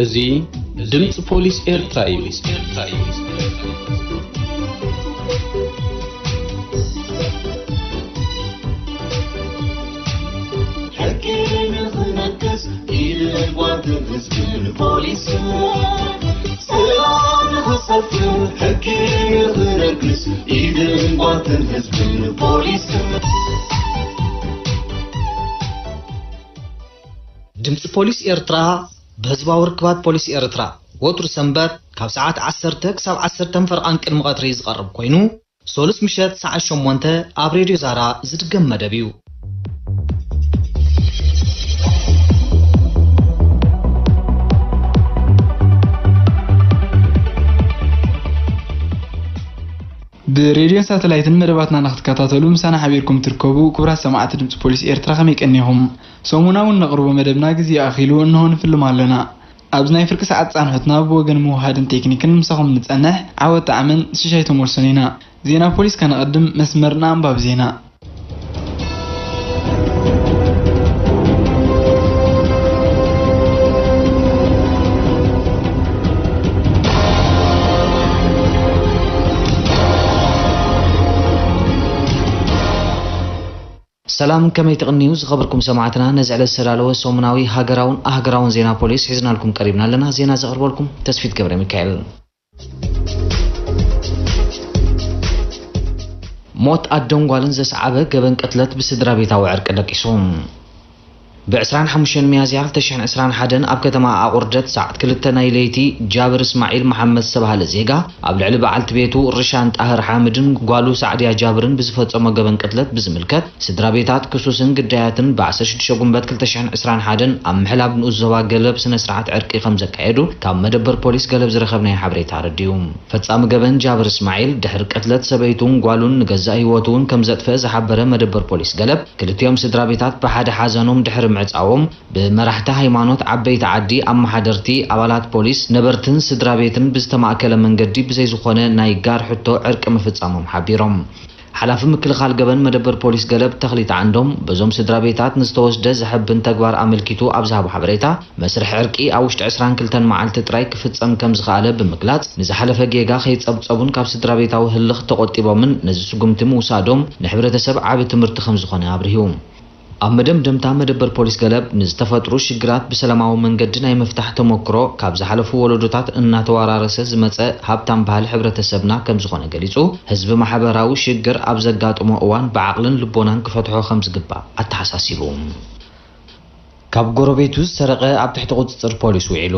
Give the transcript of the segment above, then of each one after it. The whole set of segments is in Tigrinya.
እዚ ድምፂ ፖሊስ ኤርትራ እዩ። ሕጊ ንኽነግስ ኢድን ጓንትን ህዝብን ፖሊስን፣ ሰላም ንኽሰፍን ሕጊ ንኽነግስ ኢድን ጓንትን ህዝብን ፖሊስን። ድምፂ ፖሊስ ኤርትራ ብህዝባዊ ርክባት ፖሊስ ኤርትራ ወትሩ ሰንበት ካብ ሰዓት ዓሰርተ ክሳብ ዓሰርተ ፈርቓን ቅድሚ ቀትሪ ዝቐርብ ኮይኑ፣ ሶሉስ ምሸት ሰዓት ሸሞንተ ኣብ ሬድዮ ዛራ ዝድገም መደብ እዩ። ብሬድዮን ሳተላይትን መደባትና ንክትከታተሉ ምሳና ሓቢርኩም ትርከቡ ክቡራት ሰማዕቲ ድምፂ ፖሊስ ኤርትራ ከመይ ቀኒኹም? ሰሙናዊ እነቕርቦ መደብና ግዜ ኣኺሉ እንሆ ንፍልም ኣለና። ኣብዚ ናይ ፍርቂ ሰዓት ጻንሖትና ብወገን ምውሃድን ቴክኒክን ምሳኹም ንጸንሕ ዓወት ጣዕምን ሽሻይ ተመልሶን ኢና። ዜና ፖሊስ ከነቐድም መስመርና ኣንባቢ ዜና። ሰላም፣ ከመይ ትቕንዩ ዝኸበርኩም ሰማዕትና? ነዚ ዕለት ዝተዳለወ ሰሙናዊ ሃገራውን ኣህገራውን ዜና ፖሊስ ሒዝናልኩም ቀሪብና ኣለና። ዜና ዘቕርበልኩም ተስፊት ገብረ ሚካኤል። ሞት ኣደን ጓልን ዘስዓበ ገበን ቅትለት ብስድራ ቤታዊ ዕርቂ ደቂሱ። ብ ዕስራን ሓሙሽተን ሚያዝያ ክልተ ሽሕን ዕስራን ሓደን ኣብ ከተማ ኣቑርደት ሰዓት ክልተ ናይ ለይቲ ጃብር እስማዒል መሓመድ ዝተባህለ ዜጋ ኣብ ልዕሊ በዓልቲ ቤቱ ርሻን ጣህር ሓምድን ጓሉ ሳዕድያ ጃብርን ብዝፈጸሞ ገበን ቅትለት ብዝምልከት ስድራ ቤታት ክሱስን ግዳያትን ብ ዓሰርተ ሽዱሽተ ጉንበት ክልተ ሽሕን ዕስራን ሓደን ኣብ ምሕላብ ንኡስ ዞባ ገለብ ስነ ስርዓት ዕርቂ ከም ዘካየዱ ካብ መደበር ፖሊስ ገለብ ዝረኸብናዮ ሓበሬታ ኣረዲኡ። ፈጻሚ ገበን ጃብር እስማዒል ድሕሪ ቅትለት ሰበይቱን ጓሉን ንገዛእ ህይወቱ እውን ከም ዘጥፍአ ዝሓበረ መደበር ፖሊስ ገለብ፣ ክልቲኦም ስድራ ቤታት ብሓደ ሓዘኖም ድሕሪ ምዕጻዎም፣ ብመራሕቲ ሃይማኖት፣ ዓበይቲ ዓዲ፣ ኣመሓደርቲ፣ ኣባላት ፖሊስ፣ ነበርትን ስድራ ቤትን ብዝተማእከለ መንገዲ ብዘይ ዝኾነ ናይ ጋር ሕቶ ዕርቂ ምፍጻሞም ሓቢሮም። ሓላፊ ምክልኻል ገበን መደበር ፖሊስ ገለብ ተኽሊት ዓንዶም በዞም ስድራ ቤታት ንዝተወስደ ዘሐብን ተግባር ኣመልኪቱ ኣብ ዝሃቦ ሓበሬታ፣ መስርሕ ዕርቂ ኣብ ውሽጢ ዕስራን ክልተን መዓልቲ ጥራይ ክፍጸም ከም ዝኸኣለ ብምግላጽ፣ ንዝሓለፈ ጌጋ ከይጸብጸቡን ካብ ስድራ ቤታዊ ህልኽ ተቖጢቦምን ነዚ ስጉምቲ ምውሳዶም ንሕብረተሰብ ዓቢ ትምህርቲ ከም ዝኾነ ኣብሪሁ። ኣብ መደምደምታ መደበር ፖሊስ ገለብ ንዝተፈጥሩ ሽግራት ብሰላማዊ መንገዲ ናይ ምፍታሕ ተመክሮ ካብ ዝሓለፉ ወለዶታት እናተወራረሰ ዝመጸ ሃብታም ባህሊ ሕብረተሰብና ከም ዝኾነ ገሊጹ፣ ህዝቢ ማሕበራዊ ሽግር ኣብ ዘጋጥሞ እዋን ብዓቕልን ልቦናን ክፈትሖ ከም ዝግባእ ኣተሓሳሲቡ። ካብ ጎረቤቱ ዝሰረቐ ኣብ ትሕቲ ቁጽጽር ፖሊስ ውዒሉ።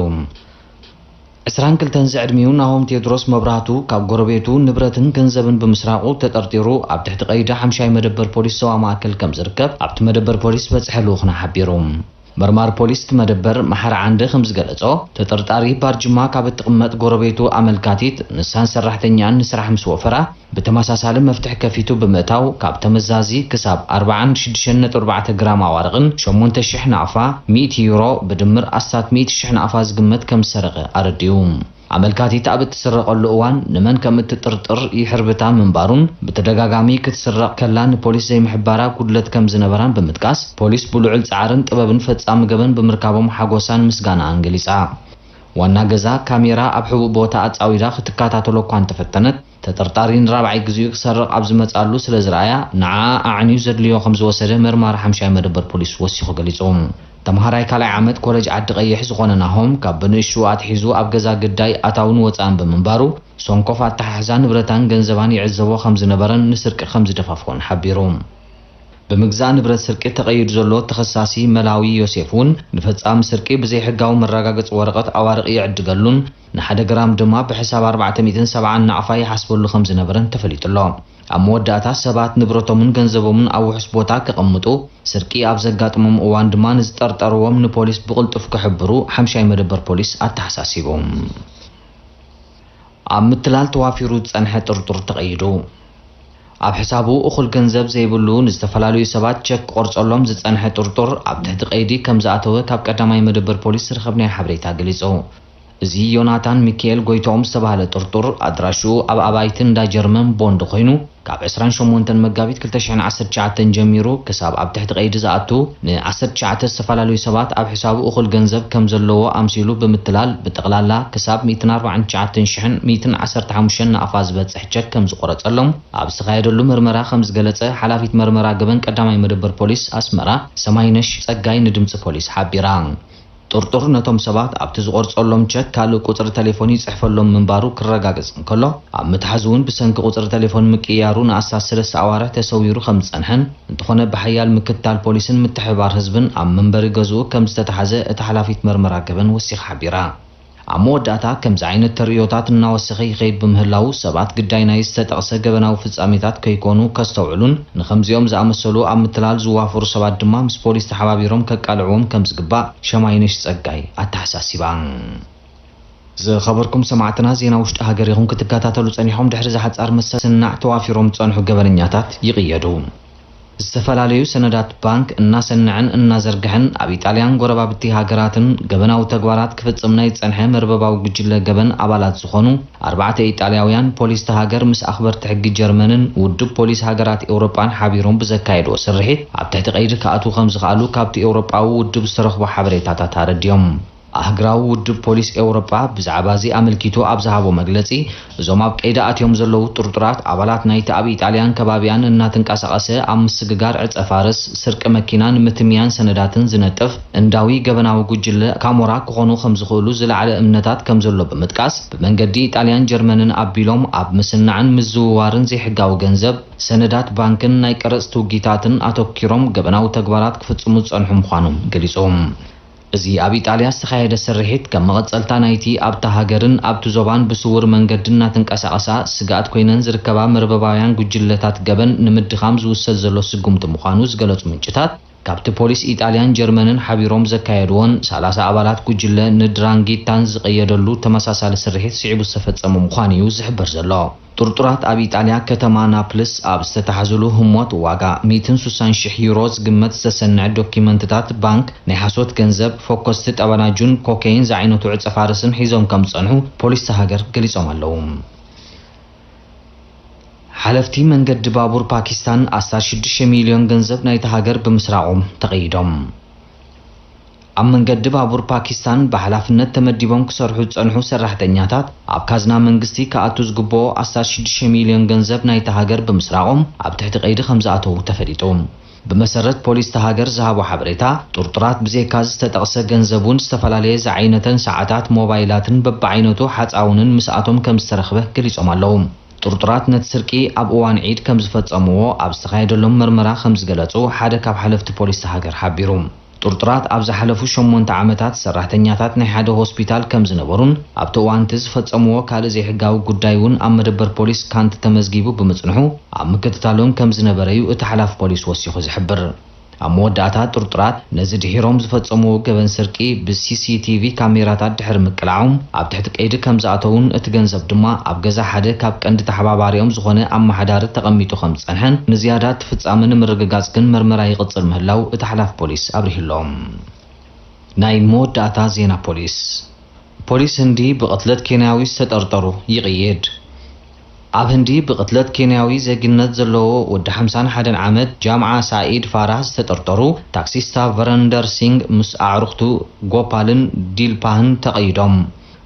ዕስራን ክልተን ዝዕድሚኡ ናሆም ቴድሮስ መብራህቱ ካብ ጎረቤቱ ንብረትን ገንዘብን ብምስራቑ ተጠርጢሩ ኣብ ትሕቲ ቀይዲ ሓምሻይ መደበር ፖሊስ ዞባ ማእከል ከም ዝርከብ ኣብቲ መደበር ፖሊስ ዝበጽሐ ልኡኽና ሓቢሩ። መርማሪ ፖሊስ እቲ መደበር መሓሪ ዓንደ ከም ዝገለጾ፣ ተጠርጣሪ ባርጅማ ካብ እትቕመጥ ጎረቤቱ ኣመልካቲት ንሳን ሰራሕተኛን ንስራሕ ምስ ወፈራ፣ ብተመሳሳሊ መፍትሕ ከፊቱ ብምእታው፣ ካብ ተመዛዚ ክሳብ ኣርባዓን ሽዱሽተን ነጥቢ ኣርባዕተ ግራም ኣዋርቕን ሸሞንተ ሽሕ ናቕፋ፣ ሚእቲ ዩሮ፣ ብድምር ኣስታት ሚእቲ ሽሕ ናቕፋ ዝግመት ከም ዝሰረቐ ኣረዲኡ። ኣመልካቲት ኣብ እትስረቐሉ እዋን ንመን ከም እትጥርጥር ይሕርብታ ምንባሩን፣ ብተደጋጋሚ ክትስረቕ ከላ ንፖሊስ ዘይምሕባራ ጉድለት ከም ዝነበራን ብምጥቃስ፣ ፖሊስ ብልዑል ጻዕርን ጥበብን ፈጻሚ ገበን ብምርካቦም ሓጎሳን ምስጋናኣን ገሊጻ። ዋና ገዛ ካሜራ ኣብ ሕቡእ ቦታ ኣጻዊዳ ክትከታተሎ እኳ እንተፈተነት፣ ተጠርጣሪ ንራብዓይ ግዜኡ ክሰርቕ ኣብ ዝመጽኣሉ ስለ ዝረኣያ፣ ንዓኣ ኣዕንዩ ዘድልዮ ከም ዝወሰደ መርማሪ ሓምሻይ መደበር ፖሊስ ወሲኹ ገሊጹ። ተምሃራይ ካልኣይ ዓመት ኮለጅ ዓዲ ቀይሕ ዝኾነ ናሆም፣ ካብ ብንእሽትኡ ኣትሒዙ ኣብ ገዛ ግዳይ ኣታውን ወጻእን ብምንባሩ፣ ሰንኮፍ ኣተሓሕዛ ንብረታን ገንዘባን ይዕዘቦ ከም ዝነበረን ንስርቂ ከም ዝደፋፍኦን ሓቢሩ። ብምግዛእ ንብረት ስርቂ ተቐይዱ ዘሎ ተኸሳሲ መላዊ ዮሴፍ እውን፣ ንፈጻሚ ስርቂ ብዘይሕጋዊ መረጋገጺ ወረቐት ኣዋርቕ ይዕድገሉን ንሓደ ግራም ድማ ብሕሳብ ኣርባዕተ ሚእትን ሰብዓን ናቕፋ ይሓስበሉ ከም ዝነበረን ተፈሊጡ ኣሎ። ኣብ መወዳእታ ሰባት ንብረቶምን ገንዘቦምን ኣብ ውሑስ ቦታ ከቐምጡ፣ ስርቂ ኣብ ዘጋጥሞም እዋን ድማ ንዝጠርጠርዎም ንፖሊስ ብቕልጡፍ ክሕብሩ ሓምሻይ መደበር ፖሊስ ኣተሓሳሲቡ። ኣብ ምትላል ተዋፊሩ ዝጸንሐ ጥርጡር ተቐይዱ። ኣብ ሕሳቡ እኹል ገንዘብ ዘይብሉ ንዝተፈላለዩ ሰባት ቸክ ክቆርጸሎም ዝጸንሐ ጥርጡር ኣብ ትሕቲ ቀይዲ ከም ዝኣተወ ካብ ቀዳማይ መደበር ፖሊስ ዝረኸብናዮ ሓበሬታ ገሊጹ። እዚ ዮናታን ሚካኤል ጎይትኦም ዝተባህለ ጥርጡር ኣድራሽኡ ኣብ ኣባይቲ እንዳ ጀርመን ቦንድ ኮይኑ ካብ ዕስራን ሸሞንተን መጋቢት ክልተ ሽሕን ዓሰርተ ትሽዓተን ጀሚሩ ክሳብ ኣብ ትሕቲ ቀይዲ ዝኣቱ ን ዓሰርተ ትሽዓተ ዝተፈላለዩ ሰባት ኣብ ሕሳቡ እኹል ገንዘብ ከም ዘለዎ ኣምሲሉ ብምትላል ብጠቕላላ ክሳብ ሚእትን ኣርባዓን ትሽዓተን ሽሕን ሚእትን ዓሰርተ ሓሙሽተን ናቕፋ ዝበጽሕ ቸክ ከም ዝቆረጸሎም ኣብ ዝተኻየደሉ መርመራ ከም ዝገለጸ ሓላፊት መርመራ ገበን ቀዳማይ መደበር ፖሊስ ኣስመራ ሰማይነሽ ጸጋይ ንድምጺ ፖሊስ ሓቢራ። ጥርጡር ነቶም ሰባት ኣብቲ ዝቆርጸሎም ቸክ ካልእ ቁጽሪ ተሌፎን ይጽሕፈሎም ምንባሩ ክረጋገጽ እንከሎ፣ ኣብ ምትሓዙ እውን ብሰንኪ ቁጽሪ ተሌፎን ምቅይያሩ ንኣስታት ሰለስተ ኣዋርሕ ተሰዊሩ ከም ዝጸንሐን፣ እንተኾነ ብሓያል ምክትታል ፖሊስን ምትሕብባር ህዝብን ኣብ መንበሪ ገዝኡ ከም ዝተታሕዘ እታ ሓላፊት መርመራ ገበን ወሲኻ ሓቢራ። ኣብ መወዳእታ፣ ከምዚ ዓይነት ተርእዮታት እናወሰኸ ይኸይድ ብምህላዉ፣ ሰባት ግዳይ ናይ ዝተጠቕሰ ገበናዊ ፍጻሜታት ከይኮኑ ከስተውዕሉን ንኸምዚኦም ዝኣመሰሉ ኣብ ምትላል ዝዋፈሩ ሰባት ድማ ምስ ፖሊስ ተሓባቢሮም ከቃልዕዎም ከም ዝግባእ ሸማይነሽ ጸጋይ ኣተሓሳሲባ። ዝኸበርኩም ሰማዕትና፣ ዜና ውሽጢ ሃገር ኢኹም ክትከታተሉ ጸኒሖም። ድሕሪ እዚ ሓጻር መሰናዕ ተዋፊሮም ዝጸንሑ ገበነኛታት ይቕየዱ። ዝተፈላለዩ ሰነዳት ባንክ እናሰነዐን እናዘርግሐን ኣብ ኢጣልያን ጎረባብቲ ሃገራትን ገበናዊ ተግባራት ክፍጽም ናይ ዝጸንሐ መርበባዊ ጉጅለ ገበን ኣባላት ዝኾኑ ኣርባዕተ ኢጣልያውያን ፖሊስ እታ ሃገር ምስ ኣኽበርቲ ሕጊ ጀርመንን ውድብ ፖሊስ ሃገራት ኤውሮጳን ሓቢሮም ብዘካየድዎ ስርሒት ኣብ ትሕቲ ቀይዲ ክኣትዉ ከም ዝኸኣሉ ካብቲ ኤውሮጳዊ ውድብ ዝተረኽቡ ሓበሬታታት ኣረድዮም። ኣህግራዊ ውድብ ፖሊስ ኤውሮጳ ብዛዕባ እዚ ኣመልኪቱ ኣብ ዝሃቦ መግለጺ፣ እዞም ኣብ ቀይዲ ኣትዮም ዘለዉ ጥርጡራት ኣባላት ናይቲ ኣብ ኢጣልያን ከባቢኣን እናተንቀሳቐሰ ኣብ ምስግጋር ዕጸ ፋርስ፣ ስርቂ መኪናን ምትምያን ሰነዳትን ዝነጥፍ እንዳዊ ገበናዊ ጉጅለ ካሞራ ክኾኑ ከም ዝኽእሉ ዝለዓለ እምነታት ከም ዘሎ ብምጥቃስ፣ ብመንገዲ ኢጣልያን ጀርመንን ኣቢሎም ኣብ ምስናዕን ምዝውዋርን ዘይሕጋዊ ገንዘብ፣ ሰነዳት ባንክን ናይ ቀረጽ ትውጊታትን ኣተኲሮም ገበናዊ ተግባራት ክፍጽሙ ዝጸንሑ ምዃኖም ገሊጹ። እዚ ኣብ ኢጣልያ ዝተኻየደ ስርሒት ከም መቐጸልታ ናይቲ ኣብታ ሃገርን ኣብቲ ዞባን ብስውር መንገዲ እናተንቀሳቐሳ ስግኣት ኮይነን ዝርከባ መርበባውያን ጉጅለታት ገበን ንምድኻም ዝውሰድ ዘሎ ስጉምቲ ምዃኑ ዝገለጹ ምንጭታት፣ ካብቲ ፖሊስ ኢጣልያን ጀርመንን ሓቢሮም ዘካየድዎን ሰላሳ ኣባላት ጉጅለ ንድራንጊታን ዝቐየደሉ ተመሳሳሊ ስርሒት ስዒቡ ዝተፈጸመ ምዃኑ እዩ ዝሕበር ዘሎ። ጥርጡራት ኣብ ኢጣልያ ከተማ ናፕልስ ኣብ ዝተታሕዙሉ ህሞት ዋጋ ሚእትን ስሳን ሽሕ ዩሮ ዝግመት ዝተሰንዐ ዶኪመንትታት ባንክ፣ ናይ ሓሶት ገንዘብ፣ ፈኮስቲ ጠበናጁን ኮኬይን ዝዓይነቱ ዕጸ ፋርስን ሒዞም ከም ዝጸንሑ ፖሊስ እታ ሃገር ገሊጾም ኣለዉ። ሓለፍቲ መንገዲ ባቡር ፓኪስታን ኣስታት ሽዱሽተ ሚልዮን ገንዘብ ናይታ ሃገር ብምስራቖም ተቐይዶም። ኣብ መንገዲ ባቡር ፓኪስታን ብሓላፍነት ተመዲቦም ክሰርሑ ዝጸንሑ ሰራሕተኛታት፣ ኣብ ካዝና መንግስቲ ክኣቱ ዝግብኦ ኣስታት ሽዱሽተ ሚልዮን ገንዘብ ናይታ ሃገር ብምስራቖም ኣብ ትሕቲ ቀይዲ ከም ዝኣተዉ ተፈሊጡ። ብመሰረት ፖሊስ እታ ሃገር ዝሃቦ ሓበሬታ፣ ጥርጡራት ብዘይካ ዝተጠቕሰ ገንዘብ እውን ዝተፈላለየ ዝዓይነተን ሰዓታት፣ ሞባይላትን በብዓይነቱ ሓፃውንን ምስኣቶም ከም ዝተረኽበ ገሊጾም ኣለዉ። ጥርጡራት ነቲ ስርቂ ኣብ እዋን ዒድ ከም ዝፈጸምዎ ኣብ ዝተኻየደሎም መርመራ ከም ዝገለጹ ሓደ ካብ ሓለፍቲ ፖሊስ እታ ሃገር ሓቢሩ። ጥርጡራት ኣብ ዝሓለፉ ሸሞንተ ዓመታት ሰራሕተኛታት ናይ ሓደ ሆስፒታል ከም ዝነበሩን ኣብቲ እዋን እቲ ዝፈጸምዎ ካልእ ዘይሕጋዊ ጉዳይ እውን ኣብ መደበር ፖሊስ ካንት ተመዝጊቡ ብምጽንሑ ኣብ ምክትታሎም ከም ዝነበረ እዩ እቲ ሓላፊ ፖሊስ ወሲኹ ዝሕብር። ኣብ መወዳእታ ጥርጡራት ነዚ ድሒሮም ዝፈጸምዎ ገበን ስርቂ ብ C C T V ካሜራታት ድሕሪ ምቅላዖም ኣብ ትሕቲ ቀይዲ ከም ዝኣተዉን እቲ ገንዘብ ድማ ኣብ ገዛ ሓደ ካብ ቀንዲ ተሓባባሪኦም ዝኾነ ኣመሓዳሪ ተቐሚጡ ከም ዝጸንሐን ንዝያዳ እቲ ፍጻመ ንምርግጋጽ ግን መርመራ ይቕጽል ምህላው እቲ ሓላፊ ፖሊስ ኣብሪሁሎም። ናይ መወዳእታ ዜና ፖሊስ። ፖሊስ ህንዲ ብቕትለት ኬንያዊ ዝተጠርጠሩ ይቕይድ። ኣብ ህንዲ ብቕትለት ኬንያዊ ዜግነት ዘለዎ ወዲ ሓምሳን ሓደን ዓመት ጃምዓ ሳኢድ ፋራህ ዝተጠርጠሩ ታክሲስታ ቨረንደር ሲንግ ምስ ኣዕሩኽቱ ጎፓልን ዲልፓህን ተቐይዶም።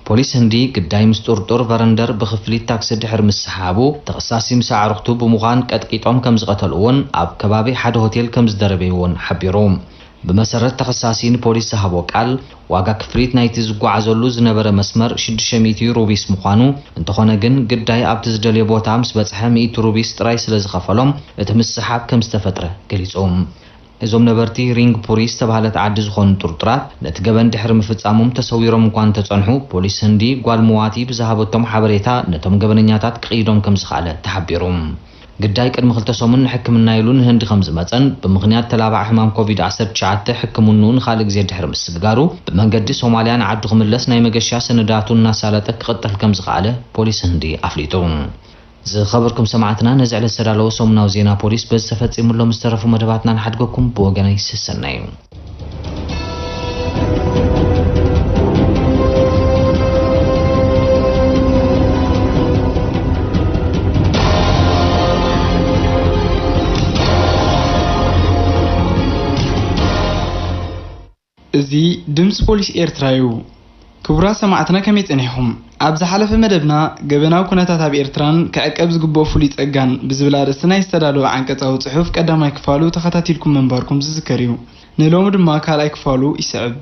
ፖሊስ ህንዲ ግዳይ ምስ ጥርጡር ቨረንደር ብክፍሊት ታክሲ ድሕሪ ምስሓቡ፣ ተኸሳሲ ምስ ኣዕሩኽቱ ብምዃን ቀጥቂጦም ከም ዝቐተልዎን ኣብ ከባቢ ሓደ ሆቴል ከም ዝደረበይዎን ሓቢሩ። ብመሰረት ተኸሳሲ ንፖሊስ ዝሃቦ ቃል፣ ዋጋ ክፍሊት ናይቲ ዝጓዓዘሉ ዝነበረ መስመር ሽዱሽተ ሚእቲ ሩቢስ ምዃኑ፣ እንተኾነ ግን ግዳይ ኣብቲ ዝደልዮ ቦታ ምስ በጽሐ ሚእቲ ሩቢስ ጥራይ ስለ ዝኸፈሎም እቲ ምስሕሓብ ከም ዝተፈጥረ ገሊጹ። እዞም ነበርቲ ሪንግ ፑሪ ዝተባህለት ዓዲ ዝኾኑ ጥርጡራት ነቲ ገበን ድሕሪ ምፍጻሞም ተሰዊሮም እኳ እንተጸንሑ፣ ፖሊስ ህንዲ ጓል መዋቲ ብዝሃበቶም ሓበሬታ ነቶም ገበነኛታት ክቕይዶም ከም ዝኸኣለ ተሓቢሩ። ግዳይ ቅድሚ ክልተ ሰሙን ንሕክምና ኢሉ ንህንዲ ከም ዝመጸን ብምኽንያት ተላባዒ ሕማም ኮቪድ ዓሰርተ ትሽዓተ ሕክምንኡ ንኻልእ ግዜ ድሕሪ ምስግጋሩ ብመንገዲ ሶማልያ ንዓዱ ክምለስ ናይ መገሻ ሰነዳቱ እናሳለጠ ክቕተል ከም ዝኸኣለ ፖሊስ ህንዲ ኣፍሊጡ። ዝኸበርኩም ሰማዕትና፣ ነዚ ዕለት ዝተዳለወ ሰሙናዊ ዜና ፖሊስ በዚ ተፈጺሙ ኣሎ። ምስ ዝተረፉ መደባትና ንሓድገኩም። ብወገነይ ሰሰናዩ። ድምፂ ፖሊስ ኤርትራ እዩ። ክቡራት ሰማዕትና ከመይ ጸኒሕኹም? ኣብ ዝሓለፈ መደብና ገበናዊ ኩነታት ኣብ ኤርትራን ክዕቀብ ዝግብኦ ፍሉይ ጸጋን ብዝብል ኣርእስቲ ናይ ዝተዳለወ ዓንቀጻዊ ጽሑፍ ቀዳማይ ክፋሉ ተኸታቲልኩም ምንባርኩም ዝዝከር እዩ። ንሎሚ ድማ ካልኣይ ክፋሉ ይስዕብ።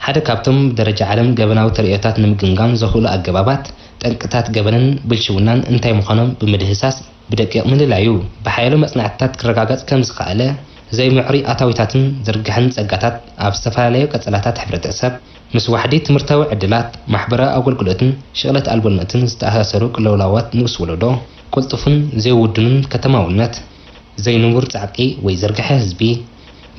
ሓደ ካብቶም ብደረጃ ዓለም ገበናዊ ተርእዮታት ንምግምጋም ዘኽእሉ ኣገባባት፣ ጠንቅታት ገበንን ብልሽውናን እንታይ ምዃኖም ብምድህሳስ፣ ብደቂቕ ምልላዩ፣ ብሓያሎ መጽናዕትታት ክረጋገጽ ከም ዝኸኣለ፣ ዘይምዕሩይ ኣታዊታትን ዝርግሐን ጸጋታት ኣብ ዝተፈላለዩ ቀጸላታት ሕብረተሰብ፣ ምስ ዋሕዲ ትምህርታዊ ዕድላት፣ ማሕበራዊ ኣገልግሎትን ሽቕለት ኣልቦነትን ዝተኣሳሰሩ ቅልውላዋት ንኡስ ወለዶ፣ ቅልጡፍን ዘይውዱንን ከተማውነት፣ ዘይንቡር ጻዕቂ ወይ ዝርግሐ ህዝቢ፣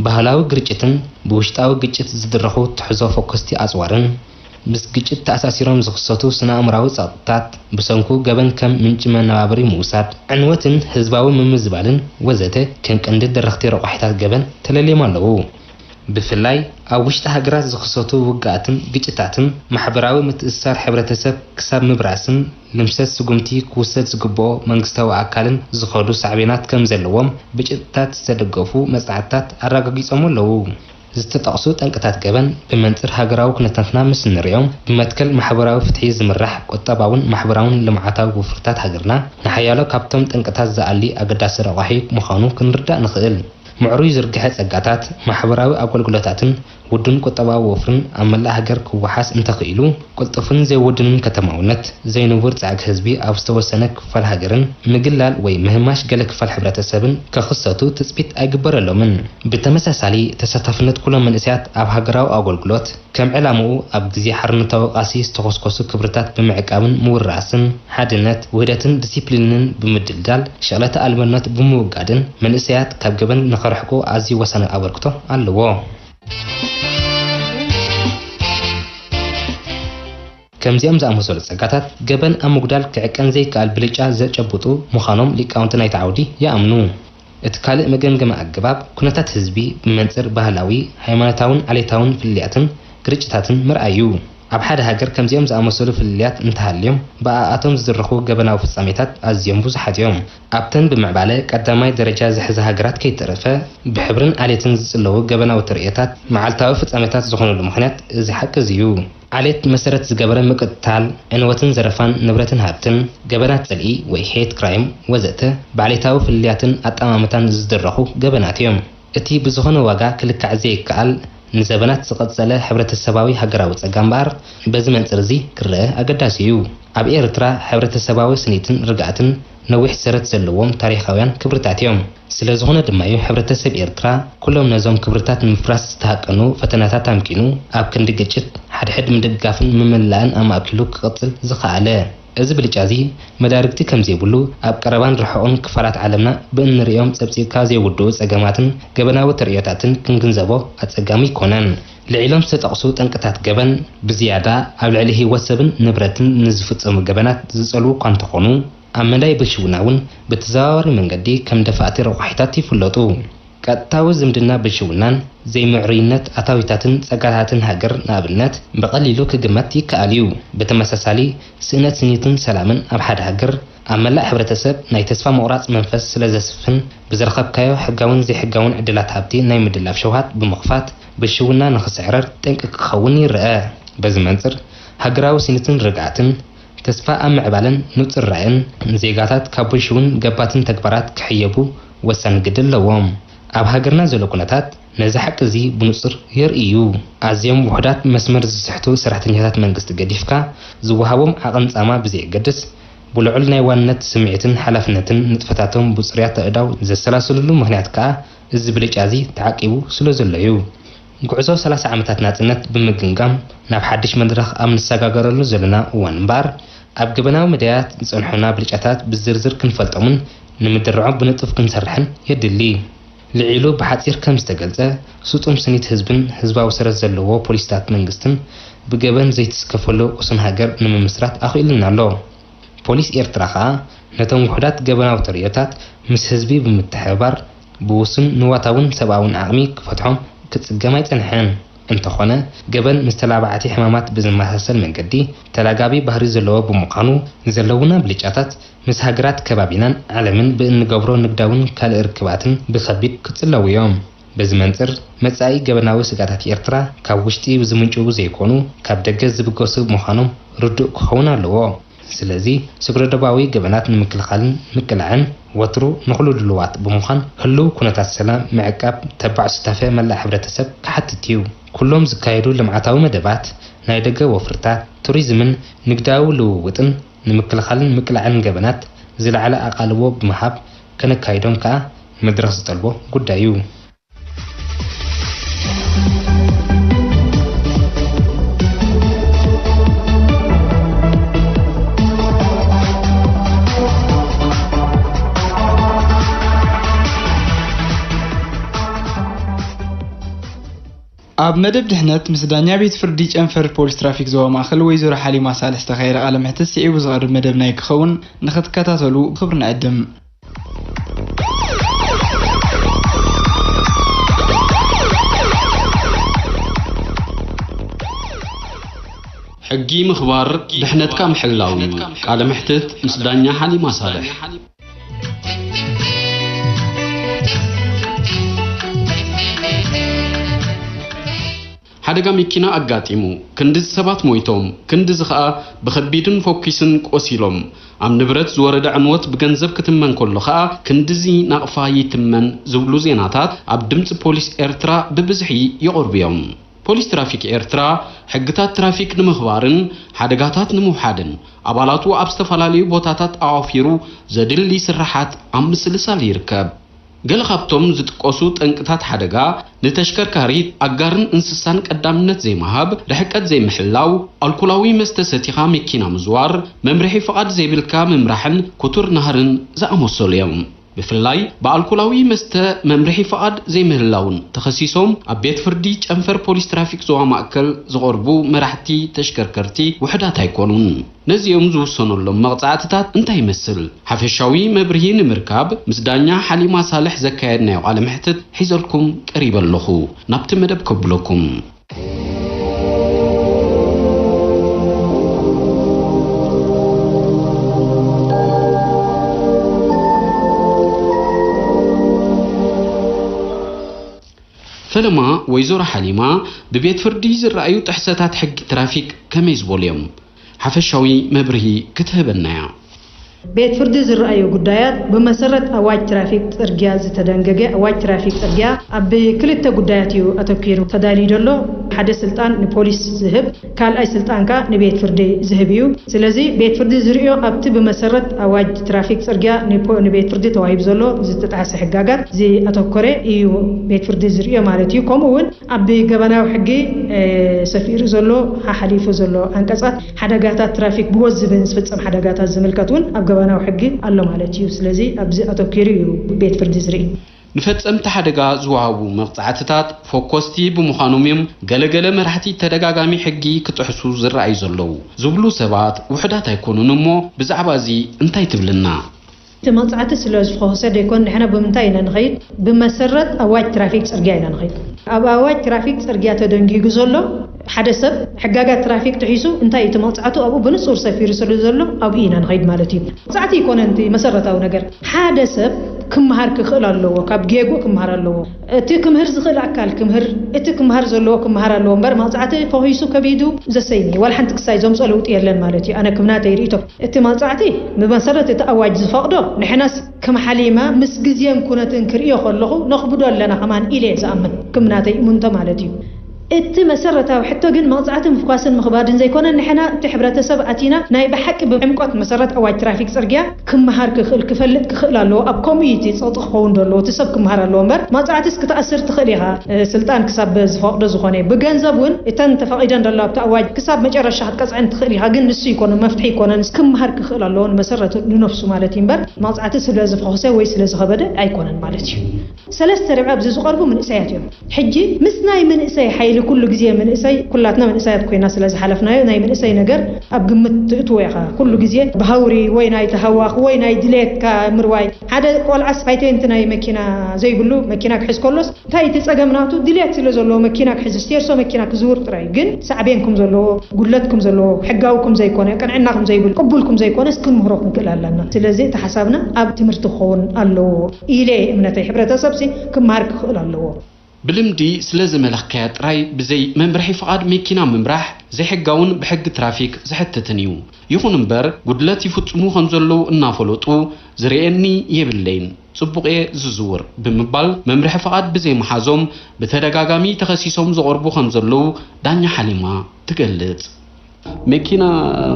ባህላዊ ግርጭትን ብውሽጣዊ ግጭት ዝድረኹ ትሕዞ ፈኮስቲ ኣጽዋርን፣ ምስ ግጭት ተኣሳሲሮም ዝኽሰቱ ስነ-ኣእምራዊ ጸቕጥታት፣ ብሰንኩ ገበን ከም ምንጪ መነባብሪ ምውሳድ፣ ዕንወትን ህዝባዊ ምምዝባልን ወዘተ ከም ቀንዲ ደረኽቲ ረቋሒታት ገበን ተለልዮም ኣለዉ። ብፍላይ ኣብ ውሽጢ ሃገራት ዝኽሰቱ ውግኣትን ግጭታትን፣ ማሕበራዊ ምትእስሳር ሕብረተሰብ ክሳብ ምብራስን ልምሰት ስጉምቲ ክውሰድ ዝግብኦ መንግስታዊ ኣካልን ዝኸዱ ሳዕቤናት ከም ዘለዎም ብጭብጥታት ዝተደገፉ መጽናዕትታት ኣረጋጊጾም ኣለዉ። ዝተጠቕሱ ጠንቅታት ገበን ብመንጽር ሃገራዊ ኩነታትና ምስ እንርእዮም፣ ብመትከል ማሕበራዊ ፍትሒ ዝምራሕ ቁጠባውን ማሕበራውን ልምዓታዊ ውፍርታት ሃገርና፣ ንሓያሎ ካብቶም ጠንቅታት ዝኣሊ ኣገዳሲ ረቋሒ ምዃኑ ክንርዳእ ንኽእል። ምዕሩይ ዝርግሐ ጸጋታት፣ ማሕበራዊ ኣገልግሎታትን ውዱን ቁጠባዊ ወፍርን ኣብ መላእ ሃገር ክወሓስ እንተኽኢሉ፣ ቅልጡፍን ዘይውዱንን ከተማውነት፣ ዘይንቡር ጻዕቂ ህዝቢ ኣብ ዝተወሰነ ክፋል ሃገርን ምግላል ወይ ምህማሽ ገለ ክፋል ሕብረተሰብን ከኽሰቱ ትጽቢት ኣይግበረሎምን። ብተመሳሳሊ፣ ተሳታፍነት ኩሎም መንእሰያት ኣብ ሃገራዊ ኣገልግሎት፣ ከም ዕላምኡ ኣብ ግዜ ሓርነታዊ ቃልሲ ዝተኾስኮሱ ክብርታት ብምዕቃብን ምውራስን፣ ሓድነት፣ ውህደትን ዲሲፕሊንን ብምድልዳል፣ ሽቕለተ ኣልቦነት ብምውጋድን መንእሰያት ካብ ገበን ንኸርሕቁ ኣዝዩ ወሳኒ ኣበርክቶ ኣለዎ። ከምዚኦም ዝኣመሰሉ ጸጋታት፣ ገበን ኣብ ምጉዳል ክዕቀን ዘይከኣል ብልጫ ዘጨብጡ ምዃኖም ሊቃውንቲ ናይቲ ዓውዲ ይኣምኑ። እቲ ካልእ መገምገሚ ኣገባብ፣ ኩነታት ህዝቢ ብመንጽር ባህላዊ፣ ሃይማኖታውን ዓሌታውን ፍልልያትን ግርጭታትን ምርኣይ እዩ። ኣብ ሓደ ሃገር ከምዚኦም ዝኣመሰሉ ፍልልያት እንተሃልዮም፣ ብኣኣቶም ዝድረኹ ገበናዊ ፍጻሜታት ኣዝዮም ብዙሓት እዮም። ኣብተን ብምዕባለ ቀዳማይ ደረጃ ዝሕዛ ሃገራት ከይተረፈ፣ ብሕብርን ዓሌትን ዝጽለዉ ገበናዊ ተርእዮታት መዓልታዊ ፍጻሜታት ዝኾኑሉ ምኽንያት እዚ ሓቂ እዚ እዩ። ዓሌት መሰረት ዝገበረ ምቅትታል፣ ዕንወትን ዘረፋን ንብረትን ሃብትን፣ ገበናት ጽልኢ ወይ ሄት ክራይም ወዘተ ብዓሌታዊ ፍልልያትን ኣጠማምታን ዝድረኹ ገበናት እዮም። እቲ ብዝኾነ ዋጋ ክልካዕ ዘይከኣል ንዘበናት ዝቐጸለ ሕብረተሰባዊ ሃገራዊ ጸጋ እምበኣር በዚ መንጽር እዚ ክረኣ ኣገዳሲ እዩ። ኣብ ኤርትራ ሕብረተሰባዊ ስኒትን ርግኣትን ነዊሕ ሰረት ዘለዎም ታሪኻውያን ክብርታት እዮም። ስለ ዝኾነ ድማ እዩ ሕብረተሰብ ኤርትራ ኩሎም ነዞም ክብርታት ንምፍራስ ዝተሃቀኑ ፈተናታት ኣምኪኑ ኣብ ክንዲ ግጭት ሓድሕድ ምድግጋፍን ምምልላእን ኣማእኪሉ ክቕጽል ዝኸኣለ። እዚ ብልጫ እዚ መዳርግቲ ከም ዘይብሉ ኣብ ቀረባን ርሑቕን ክፋላት ዓለምና ብእንርእዮም ጸብጺብካ ዘይውድኡ ጸገማትን ገበናዊ ተርእዮታትን ክንግንዘቦ ኣጸጋሚ ኣይኮነን። ልዒሎም ዝተጠቕሱ ጠንቅታት ገበን ብዝያዳ ኣብ ልዕሊ ህይወት ሰብን ንብረትን ንዝፍጸሙ ገበናት ዝጸልዉ እኳ እንተኾኑ፣ ኣብ መዳይ ብልሽውና እውን ብተዘዋዋሪ መንገዲ ከም ደፋእቲ ረቋሒታት ይፍለጡ። ቀጥታዊ ዝምድና ብልሽውናን ዘይምዕሩይነት ኣታዊታትን ጸጋታትን ሃገር ንኣብነት ብቐሊሉ ክግመት ይከኣል እዩ። ብተመሳሳሊ፣ ስእነት ስኒትን ሰላምን ኣብ ሓደ ሃገር ኣብ መላእ ሕብረተሰብ ናይ ተስፋ ምቑራጽ መንፈስ ስለ ዘስፍን፣ ብዝረኸብካዮ ሕጋውን ዘይሕጋውን ዕድላት ሃብቲ ናይ ምድላብ ሸውሃት ብምኽፋት ብልሽውና ንኽስዕረር ጠንቂ ክኸውን ይረኣ። በዚ መንጽር፣ ሃገራዊ ስኒትን ርግኣትን፣ ተስፋ ኣብ ምዕባለን ንጹር ራእይን ዜጋታት ካብ ብልሽውን ገባትን ተግባራት ክሕየቡ ወሳኒ ግዲ ኣለዎም። ኣብ ሃገርና ዘሎ ኩነታት ነዚ ሓቂ እዚ ብንጹር የርኢ እዩ። ኣዝዮም ውሑዳት መስመር ዝስሕቱ ሰራሕተኛታት መንግስቲ ገዲፍካ፣ ዝወሃቦም ዓቐን ጻማ ብዘየገድስ፣ ብልዑል ናይ ዋንነት ስምዒትን ሓላፍነትን ንጥፈታቶም ብጽሩያት ኣእዳው ዘሰላስልሉ ምኽንያት ከኣ እዚ ብልጫ እዚ ተዓቂቡ ስለ ዘሎ እዩ። ጉዕዞ ሰላሳ ዓመታት ናጽነት ብምግምጋም፣ ናብ ሓድሽ መድረኽ ኣብ ንሰጋገረሉ ዘለና እዋን እምበኣር፣ ኣብ ገበናዊ መዳያት ዝጸንሑና ብልጫታት ብዝርዝር ክንፈልጦምን ንምድርዖም ብንጡፍ ክንሰርሕን የድሊ። ልዒሉ ብሓጺር ከም ዝተገልጸ፣ ስጡም ስኒት ህዝብን ህዝባዊ ሰረት ዘለዎ ፖሊሲታት መንግስትን ብገበን ዘይትስከፈሉ ቅሱን ሃገር ንምምስራት ኣኽኢሉና ኣሎ። ፖሊስ ኤርትራ ከኣ ነቶም ውሑዳት ገበናዊ ተርእዮታት ምስ ህዝቢ ብምትሕብባር ብውሱን ንዋታውን ሰብኣውን ዓቕሚ ክፈትሖም ክጽገም ኣይጸንሐን። እንተኾነ፣ ገበን ምስ ተላባዕቲ ሕማማት ብዝመሳሰል መንገዲ ተላጋቢ ባህሪ ዘለዎ ብምዃኑ፣ ንዘለዉና ብልጫታት ምስ ሃገራት ከባቢናን ዓለምን ብእንገብሮ ንግዳውን ካልእ ርክባትን ብኸቢድ ክጽለዉ እዮም። በዚ መንጽር፣ መጻኢ ገበናዊ ስግኣታት ኤርትራ ካብ ውሽጢ ዝምንጭዉ ዘይኮኑ፣ ካብ ደገ ዝብገሱ ምዃኖም ርዱእ ክኸውን ኣለዎ። ስለዚ፣ ስግረዶባዊ ገበናት ንምክልኻልን ምቅላዕን ወትሩ ንኹሉ ድሉዋት ብምዃን፣ ህሉው ኩነታት ሰላም ምዕቃብ ተባዕ ሱታፌ መላእ ሕብረተሰብ ክሓትት እዩ። ኩሎም ዝካየዱ ልምዓታዊ መደባት፣ ናይ ደገ ወፍርታት፣ ቱሪዝምን ንግዳዊ ልውውጥን ንምክልኻልን ምቅላዕን ገበናት ዝለዓለ ኣቓልቦ ብምሃብ ከነካይዶም ከኣ መድረኽ ዝጠልቦ ጉዳይ እዩ። ኣብ መደብ ድሕነት ምስ ዳኛ ቤት ፍርዲ ጨንፈር ፖሊስ ትራፊክ ዞባ ማእከል ወይዘሮ ሓሊማ ሳልሕ ዝተኻየደ ቃለ መሕትት ስዒቡ ዝቐርብ መደብ ናይ ክኸውን ንኽትከታተሉ ብኽብሪ ንዕድም። ሕጊ ምኽባር ድሕነትካ ምሕላው እዩ። ቃለ መሕትት ምስ ዳኛ ሓሊማ ሳልሕ። ሓደጋ መኪና ኣጋጢሙ፣ ክንድዚ ሰባት ሞይቶም፣ ክንድዚ ኸኣ ብኸቢድን ፎኪስን ቆሲሎም፣ ኣብ ንብረት ዝወረደ ዕንወት ብገንዘብ ክትመን ከሎ ኸኣ ክንድዚ ናቕፋ ይትመን ዝብሉ ዜናታት ኣብ ድምጺ ፖሊስ ኤርትራ ብብዝሒ ይቐርቡ እዮም። ፖሊስ ትራፊክ ኤርትራ፣ ሕግታት ትራፊክ ንምኽባርን ሓደጋታት ንምውሓድን፣ ኣባላቱ ኣብ ዝተፈላለዩ ቦታታት ኣዋፊሩ ዘድሊ ስርሓት ኣብ ምስልሳል ይርከብ። ገለ ካብቶም ዝጥቀሱ ጠንቅታት ሓደጋ፣ ንተሽከርካሪት ኣጋርን እንስሳን ቀዳምነት ዘይምሃብ፣ ርሕቀት ዘይምሕላው፣ ኣልኮላዊ መስተ ሰቲኻ መኪና ምዝዋር፣ መምርሒ ፍቓድ ዘይብልካ ምምራሕን ክቱር ናህርን ዝኣመሰሉ እዮም። ብፍላይ ብኣልኮላዊ መስተ መምርሒ ፍቓድ ዘይምህላውን ተኸሲሶም ኣብ ቤት ፍርዲ ጨንፈር ፖሊስ ትራፊክ ዞባ ማእከል ዝቐርቡ መራሕቲ ተሽከርከርቲ ውሑዳት ኣይኮኑን። ነዚኦም ዝውሰነሎም መቕጻዕትታት እንታይ ይመስል? ሓፈሻዊ መብርሂ ንምርካብ ምስ ዳኛ ሓሊማ ሳልሕ ዘካየድናዮ ቃለ መሕትት ሒዘልኩም ቀሪበ ኣለኹ። ናብቲ መደብ ከብለኩም። ፈለማ ወይዘሮ ሓሊማ ብቤት ፍርዲ ዝረኣዩ ጥሕሰታት ሕጊ ትራፊክ ከመይ ዝበሉ እዮም? ሓፈሻዊ መብርሂ ክትህበና እያ። ቤት ፍርዲ ዝረኣዩ ጉዳያት ብመሰረት ኣዋጅ ትራፊክ ጽርግያ ዝተደንገገ ኣዋጅ ትራፊክ ጽርግያ ኣብ ክልተ ጉዳያት እዩ ኣተኲሩ ተዳልዩ ዘሎ። ሓደ ስልጣን ንፖሊስ ዝህብ፣ ካልኣይ ስልጣን ከኣ ንቤት ፍርዲ ዝህብ እዩ። ስለዚ ቤት ፍርዲ ዝርእዮ ኣብቲ ብመሰረት ኣዋጅ ትራፊክ ጽርግያ ንፖ-፣ ንቤት ፍርዲ ተዋሂቡ ዘሎ ዝተጣሕሰ ሕጋጋት ዝኣተኮረ እዩ ቤት ፍርዲ ዝርእዮ ማለት እዩ። ከምኡ እውን ኣብ ገበናዊ ሕጊ፣ እ፣ ሰፊሩ ዘሎ፣ ሓሓሊፉ ዘሎ ዓንቀጻት ሓደጋታት ትራፊክ ብወዝቢ ንዝፍጸም ሓደጋታት ዝምልከት እውን ኣብ ገበናዊ ሕጊ ኣሎ ማለት እዩ። ስለዚ ኣብዚ ኣተኪሩ እዩ ቤት ፍርዲ ዝርኢ። ንፈጸምቲ ሓደጋ ዝወሃቡ መቕጻዕትታት ፈኮስቲ ብምዃኖም እዮም ገለገለ መራሕቲ ተደጋጋሚ ሕጊ ክጥሕሱ ዝረኣዩ ዘለዉ ዝብሉ ሰባት ውሑዳት ኣይኮኑን እሞ ብዛዕባ እዚ እንታይ ትብልና? እቲ መቕጻዕቲ ስለ ዝፈኾሰ ደይኮን፣ ንሕና ብምንታይ ኢና ንኸይድ? ብመሰረት ኣዋጅ ትራፊክ ጽርግያ ኢና ንኸይድ። ኣብ ኣዋጅ ትራፊክ ጽርግያ ተደንጊጉ ዘሎ፣ ሓደ ሰብ ሕጋጋት ትራፊክ ጥሒሱ፣ እንታይ እዩ እቲ መቕጻዕቱ? ኣብኡ ብንጹር ሰፊሩ ስለ ዘሎ፣ ኣብኡ ኢና ንኸይድ ማለት እዩ። መቕጻዕቲ ኣይኮነን እቲ መሰረታዊ ነገር። ሓደ ሰብ ክመሃር ክኽእል ኣለዎ፣ ካብ ጌግኡ ክመሃር ኣለዎ። እቲ ክምህር ዝኽእል ኣካል ክምህር፣ እቲ ክመሃር ዘለዎ ክመሃር ኣለዎ እምበር፣ መቕጻዕቲ ፈኺሱ ከቢዱ ዘሰይም እዩ። ዋላ ሓንቲ ክሳይ ዘምጽኦ ለውጢ የለን ማለት እዩ። ኣነ ክም ናተይ ርእይቶ። እቲ መቕጻዕቲ ብመሰረት እቲ ኣዋጅ ዝፈቕዶ፣ ንሕናስ ከም ሓሊማ ምስ ግዜን ኩነትን ክርእዮ ከለኹ ነኽብዶ ኣለና ከማን ኢለ እየ ዝኣምን፣ ክም ናተይ እምንቶ ማለት እዩ። እቲ መሰረታዊ ሕቶ ግን መቕጻዕቲ ምፍኳስን ምኽባድን ዘይኮነ፣ ንሕና እቲ ሕብረተሰብ ኣቲና ናይ ብሓቂ ብዕምቆት መሰረት ኣዋጅ ትራፊክ ጽርግያ ክመሃር ክኽእል፣ ክፈልጥ ክኽእል ኣለዎ። ኣብ ከምኡ እዩ እቲ ጸቕጢ ክኸውን ዘለዎ፣ እቲ ሰብ ክመሃር ኣለዎ እምበር፣ መቕጻዕትስ ክትኣስር ትኽእል ኢኻ፣ እ፣ ስልጣን ክሳብ ዝፈቕዶ ዝኾነ። ብገንዘብ እውን እተን ተፈቒደን ዘለዋ ኣብቲ ኣዋጅ ክሳብ መጨረሻ ክትቀጽዐን ትኽእል ኢኻ፣ ግን ንሱ ይኮነ መፍትሒ ይኮነን። ክመሃር ክኽእል ኣለዎ ንመሰረቱ ንነፍሱ ማለት እዩ እምበር፣ መቕጻዕቲ ስለ ዝፈኾሰ ወይ ስለ ዝኸበደ ኣይኮነን ማለት እዩ። ሰለስተ ርብዒ ኣብዚ ዝቐርቡ መንእሰያት እዮም። ሕጂ ምስ ናይ መንእሰይ ሓይሊ ኩሉ ግዜ መንእሰይ፣ ኩላትና መንእሰያት ኮይና ስለ ዝሓለፍናዮ፣ ናይ መንእሰይ ነገር ኣብ ግምት ትእትዎ ኢኻ። ኩሉ ግዜ ብሃውሪ ወይ ናይ ተሃዋኽ ወይ ናይ ድሌትካ ምርዋይ። ሓደ ቆልዓስ ፓይቴንት ናይ መኪና ዘይብሉ፣ መኪና ክሕዝ ከሎስ እንታይ እቲ ጸገም ናቱ? ድሌት ስለ ዘለዎ መኪና ክሕዝ፣ ስቴርሶ መኪና ክዝውር ጥራይ። ግን ሳዕቤን ከም ዘለዎ፣ ጉድለት ከም ዘለዎ፣ ሕጋዊ ከም ዘይኮነ፣ ቅንዕና ከም ዘይብል፣ ቅቡል ከም ዘይኮነስ ክንምህሮ ክንክእል ኣለና። ስለዚ እቲ ሓሳብና ኣብ ትምህርቲ ክኸውን ኣለዎ ኢለ እየ እምነተይ። ሕብረተሰብሲ ክመሃር ክኽእል ኣለዎ። ብልምዲ ስለ ዝመለኽካያ ጥራይ ብዘይ መምርሒ ፍቓድ መኪና ምምራሕ ዘይሕጋውን ብሕጊ ትራፊክ ዘሕትትን እዩ። ይኹን እምበር ጉድለት ይፍጽሙ ከም ዘለዉ እናፈለጡ ዝርእየኒ የብለይን፣ ጽቡቕ እየ ዝዝውር ብምባል መምርሒ ፍቓድ ብዘይምሓዞም ብተደጋጋሚ ተኸሲሶም ዝቐርቡ ከም ዘለዉ ዳኛ ሓሊማ ትገልጽ። መኪና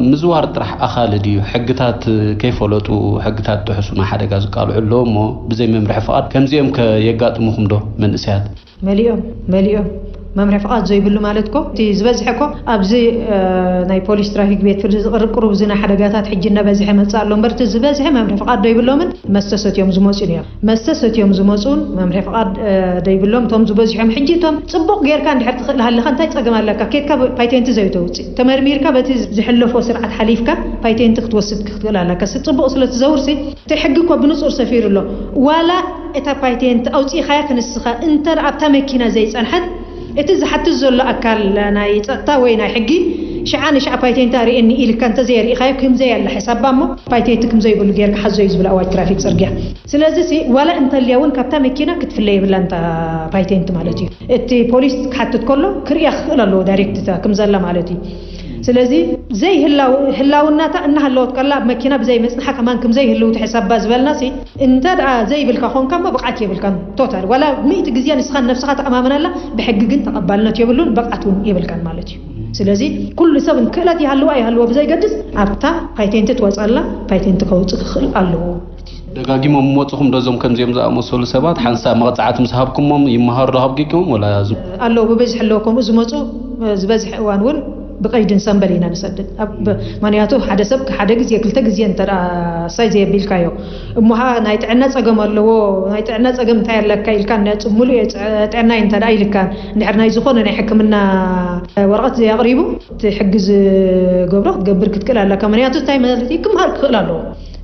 ምዝዋር ጥራሕ ኣኻሊ ድዩ? ሕግታት ከይፈለጡ ሕግታት ጥሕሱ ናብ ሓደጋ ዝቃልዑ ኣለዉ እሞ ብዘይ መምርሒ ፍቓድ ከምዚኦም ከ የጋጥሙኹም ዶ መንእሰያት? መሊኦም መሊኦም መምርሒ ፍቓድ ዘይብሉ ማለት ኮ እቲ ዝበዝሐ ኮ ኣብዚ ናይ ፖሊስ ትራፊክ ቤት ፍርዲ ዝቕርብ ቅሩብ እዚ ናይ ሓደጋታት ሕጂ እናበዝሐ መፅእ ኣሎ እምበር እቲ ዝበዝሐ መምርሒ ፍቓድ ዶ ይብሎምን መስተ ሰትዮም ዝመፁ እዮም። መስተ ሰትዮም ዝመፁን መምርሒ ፍቓድ ዶ ይብሎም እቶም ዝበዝሖም። ሕጂ እቶም ፅቡቕ ጌርካ እንድሕር ትኽእል ሃለኻ እንታይ ፀገም ኣለካ? ኬድካ ፓይቴንቲ ዘይተውፅእ ተመርሚርካ በቲ ዝሕለፎ ስርዓት ሓሊፍካ ፓይቴንቲ ክትወስድ ክትኽእል ኣለካ። ስ ፅቡቕ ስለ ትዘውርሲ እቲ ሕጊ እኮ ብንፁር ሰፊሩ ኣሎ። ዋላ እታ ፓይቴንት ኣውፂእኻያ ክንስኻ እንተ ኣብታ መኪና ዘይፀንሐት እቲ ዝሓትት ዘሎ ኣካል ናይ ፀጥታ ወይ ናይ ሕጊ ሽዓ ንሽዓ ፓይቴንታ ርእየኒ ኢልካ እንተዘየርኢኻዮ ክምዘይ ኣላ ሕሳባ እሞ ፓይቴንት ክምዘይብሉ ጌርካ ሓዞ እዩ ዝብል ኣዋጅ ትራፊክ ፅርግያ። ስለዚ ሲ ዋላ እንተልያ እውን ካብታ መኪና ክትፍለ የብላ እንታ ፓይቴንት ማለት እዩ። እቲ ፖሊስ ክሓትት ከሎ ክርእያ ክኽእል ኣለዎ ዳይሬክት እታ ክምዘላ ማለት እዩ። ስለዚ ዘይህላው ህላውናታ እናሃለወት ከላ ኣብ መኪና ብዘይ መፅንሓ ከማን ክምዘይህልው ትሕሰባ ዝበልና ሲ እንተ ደኣ ዘይብልካ ኾንካ እሞ ብቕዓት የብልካን ቶታል ዋላ ሚእቲ ግዜ ንስኻ ንነብስኻ ተኣማመናላ ብሕጊ ግን ተቐባልነት የብሉን ብቕዓት እውን የብልካን ማለት እዩ። ስለዚ ኩሉ ሰብ ክእለት ይሃልዋ ይሃልዎ ብዘይገድስ ኣብታ ፓይቴንቲ ትወፃላ ፓይቴንቲ ከውፅእ ክኽእል ኣለዎ። ደጋጊሞም ምወፅኹም ዶ እዞም ከምዚኦም ዝኣመሰሉ ሰባት ሓንሳእ መቕፃዕቲ ምስ ሃብኩሞም ይመሃሩ ዶ ካብ ጌግኦም ወላ ዝ ኣለዉ ብብዝሒ ኣለዉ ከምኡ ዝመፁ ዝበዝሐ እዋን እውን ብቀይድን ሰንበል ኢና ንሰድድ። ምክንያቱ ሓደ ሰብ ሓደ ግዜ ክልተ ግዜ እንተ እሳይ ዘየቢልካዮ እሞ ኸዓ ናይ ጥዕና ጸገም ኣለዎ ናይ ጥዕና ጸገም እንታይ ኣለካ ኢልካ ነጽ ሙሉእ ጥዕናይ እንተ ኢልካ እንድሕር ናይ ዝኾነ ናይ ሕክምና ወረቐት ዘየቕሪቡ እቲ ሕጊ ዝገብሮ ክትገብር ክትክእል ኣለካ። ምክንያቱ እንታይ ማለት እዩ ክምሃር ክኽእል ኣለዎ።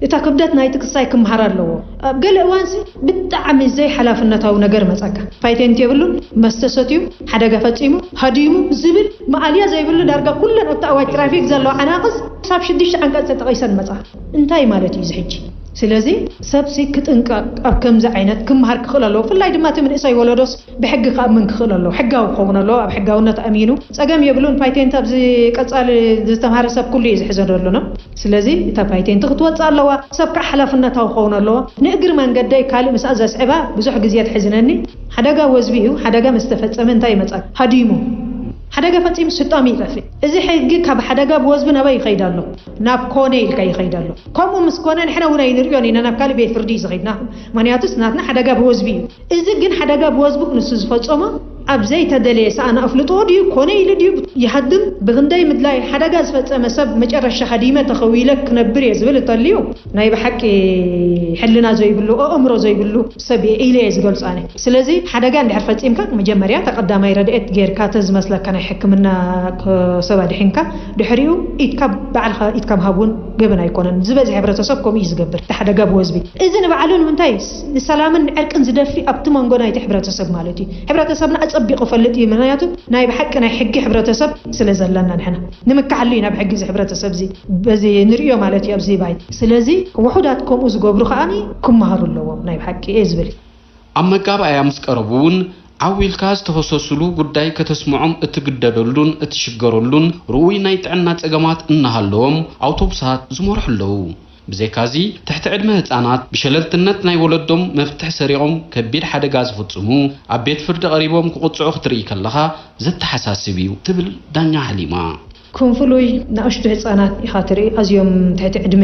እታ ክብደት ናይቲ ክሳይ ክምሃር ኣለዎ። ኣብ ገለ እዋንሲ ብጣዕሚ ዘይሓላፍነታዊ ነገር መጸካ። ፋይቴንት የብሉን፣ መስተ ሰትዩ፣ ሓደጋ ፈጺሙ፣ ሃዲሙ ዝብል መኣልያ ዘይብሉ ዳርጋ ኩለን ኣብቲ ኣዋጅ ትራፊክ ዘለዋ ዓናቕጽ ክሳብ ሽዱሽተ ዓንቀጽ ተጠቒሰን መጻ። እንታይ ማለት እዩ እዚ ሕጂ? ስለዚ ሰብሲ ክጥንቀቕ ኣብ ከምዚ ዓይነት ክመሃር ክኽእል ኣለዎ። ብፍላይ ድማ እቲ ምንእሰይ ወለዶስ ብሕጊ ክኣምን ክኽእል ኣለዎ። ሕጋዊ ክኸውን ኣለዎ። ኣብ ሕጋውነት ኣሚኑ ጸገም የብሉን። ፋይቴንት ኣብዚ ቀጻሊ ዝተምሃረ ሰብ ኩሉ እዩ ዝሕዞ ዘሎ ነው። ስለዚ እታ ፓይቴንቲ ክትወጽእ ኣለዋ፣ ሰብ ከዓ ሓላፍነታዊ ክኸውን ኣለዎ። ንእግሪ መንገደይ ካልእ ምስኣ ዘስዕባ ብዙሕ ግዜ ትሕዝነኒ። ሓደጋ ወዝቢ እዩ፣ ሓደጋ ምስ ተፈጸመ እንታይ ይመጻ? ሃዲሙ። ሓደጋ ፈጺሙ ስጣሚ ይጠፍእ። እዚ ሕጊ ካብ ሓደጋ ብወዝቢ ናበይ ይኸይድ ኣሎ? ናብ ኮነ ኢልካ ይኸይድ ኣሎ። ከምኡ ምስ ኮነ ንሕና እውን ኣይንሪዮን ኢና፣ ናብ ካልእ ቤት ፍርዲ እዩ ዝኸይድ። ምክንያቱስ ናትና ሓደጋ ብወዝቢ እዩ። እዚ ግን ሓደጋ ብወዝቡ ንሱ ዝፈጸሞ ኣብ ዘይተደለየ ሰኣን ኣፍልጥዎ ድዩ ኮነ ኢሉ ድዩ ይሃድም ብኽንደይ ምድላይ ሓደጋ ዝፈጸመ ሰብ መጨረሻ ሃዲመ ተኸዊለ ክነብር እየ ዝብል እንተልዩ ናይ ብሓቂ ሕልና ዘይብሉ ኣእምሮ ዘይብሉ ሰብ እየ ኢለ እየ ዝገልጾ ኣነ። ስለዚ ሓደጋ እንድሕር ፈጺምካ መጀመርያ ተቐዳማይ ረድኤት ጌርካ ተዝመስለካ ናይ ሕክምና ሰብ ኣድሒንካ ድሕሪኡ ኢድካ ባዕልኻ ኢድካ ምሃብ እውን ገበን ኣይኮነን። ዝበዝሐ ሕብረተሰብ ከምኡ እዩ ዝገብር። እቲ ሓደጋ ብወዝቢ እዚ ንባዕሉ ንምንታይ ንሰላምን ዕርቅን ዝደፊ ኣብቲ መንጎ ናይቲ ሕብረተሰብ ማለት እዩ። ሕብረተሰብና ኣጸቢቑ ፈልጥ እዩ። ምክንያቱ ናይ ብሓቂ ናይ ሕጊ ሕብረተሰብ ስለ ዘለና ንሕና ንምካሓሉ ኢና ብሕጊ እዚ ሕብረተሰብ እዚ በዚ ንርእዮ ማለት እዩ ኣብዚ ባይ። ስለዚ ውሑዳት ከምኡ ዝገብሩ ከዓኒ ክመሃሩ ኣለዎም ናይ ብሓቂ እየ ዝብል። ኣብ መጋባእያ ምስ ቀረቡ እውን ዓው ኢልካ ዝተኸሰስሉ ጉዳይ ከተስምዖም እትግደደሉን እትሽገረሉን ርኡይ ናይ ጥዕና ጸገማት እናሃለዎም ኣውቶቡሳት ዝመርሑ ኣለዉ። ብዘይካዚ ትሕቲ ዕድመ ህጻናት ብሸለልትነት ናይ ወለዶም መፍትሕ ሰሪቖም ከቢድ ሓደጋ ዝፍጽሙ ኣብ ቤት ፍርዲ ቀሪቦም ክቕጽዑ ክትርኢ ከለኻ ዘተሓሳስብ እዩ ትብል ዳኛ ሃሊማ። ክንፍሉይ ንኣሽቱ ህጻናት ኢኻ ትርኢ፣ ኣዝዮም ትሕቲ ዕድመ